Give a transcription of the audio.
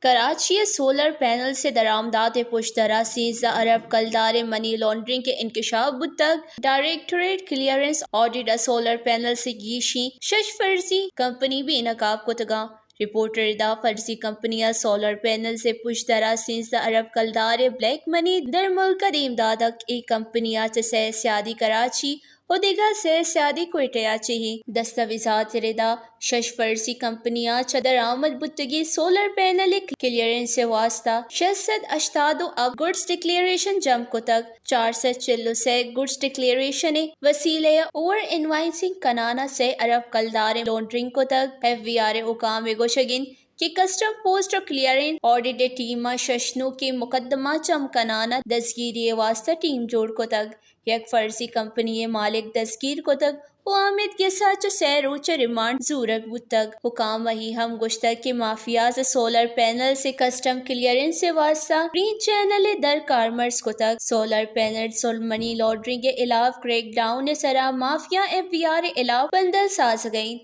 کراچی ء solar panels ء درآمدات ء پشدر ء سیزدہ ارب کلدار ء منی لانڈرنگ ء انکشاف بوتگ۔ ڈائریکٹوریٹ کلیئرنس آڈٹ ء سولر پینلز ء گیشیں شش فرضی کمپنی بے نقاب کتگ انت۔ رپورٹ ء ردا فرضی کمپنی ء سولر پینلز ء پشدر ء سیزدہ ارب کلدار ء بلیک منی در ملک ء دیم داتگ۔ اے کمپنی ء چہ سئے سیادی کراچی ء دگہ سئے سیادی کوئٹہ ء چہ ایں۔ دستاویزات ء ردا شش فرضی کمپنی ء چہ درآمد بوتگیں سولر پینل ء کلیئرنس ء واستہ شش سد ہشتاد ء ہپت گڈز ڈکلیئریشن جم کتگ، چار سد چل ء سئے گڈز ڈکلیئریشن ء وسیلہ ء اوور انوائسنگ کنان ء سئے ارب کلدار ء لانڈرنگ کتگ۔ ایف بی آر ء حکام ء گوشگ انت کہ کسٹم پوسٹ ء کلیئرنس آڈٹ ء ٹیم ء شش نوکیں مقدمہ جم کنان ء دزگیری ء واستہ ٹیم جوڑ کتگ۔ یک فرضی کمپنی ء مالک دزگیر کتگ ء آمید گس ء چہ سئے روچ ء ریمانڈ زورگ بوتگ۔ حکام ء اے ہم گوشتگ کہ مافیاز ء سولر پینلز ء کسٹم کلیئرنس ء واستہ گرین چینل ء در کارمرز کتگ۔ سولر پینلز ء منی لانڈرنگ ء ہلاپ کریک ڈاؤن ء سرا مافیا ایف بی آر ء ہلاپ بندل سازگ ء انت۔